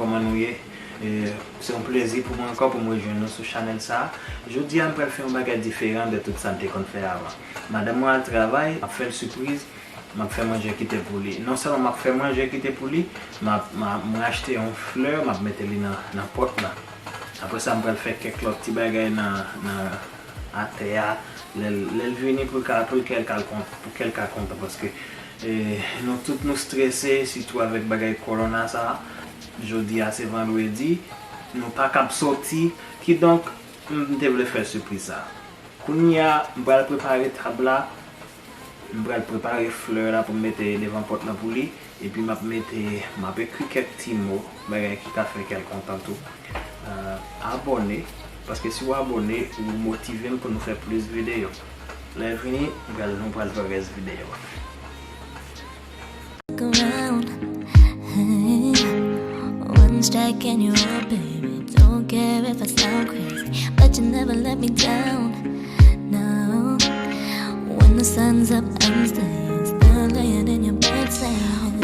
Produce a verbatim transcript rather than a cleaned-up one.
Kòman nou ye? E, se yon plezi pou mwen ankò pou m rejwenn nou sou chanèl sa a. Jodi a, m pral fè yon bagay diferan de tout sa m te konn fè avan. Madanm mwen al travay, m ap fè l sipriz, m ap fè manje kite pou li. Non sèlman m ap fè manje kite pou li, m ap, m ap, mwen achte yon flè, m ap mete li nan, nan pòt la. Apre sa, m pral fè kèk lòt ti bagay nan, nan atè a. Lè l, lè l vini pou l ka, pou l kè l ka, pou kè l ka kontan, paske, e, nou tout nou strese, sitou avèk bagay kòwona sa a. Jodi a se vandredi, nou pa kab soti, kidonk, m te vle fè sipriz sa a. Kounye a, m pral prepare tab la, m pral prepare flè la pou m mete devan pòt la pou li, epi m ap mete, m ap ekri kèk ti mo, bagay ki ka fè kè l kontan tou. Euh, abòne, paske si w abòne, ou motive m pou nou fè plis videyo. Lè vini, m pral, nou pral fè rès videyo a. Look around. Hey, one strike and you're up, baby. Don't care if I sound crazy, but you never let me down. No, when the sun's up, I'm staying. Still laying in your bed, saying.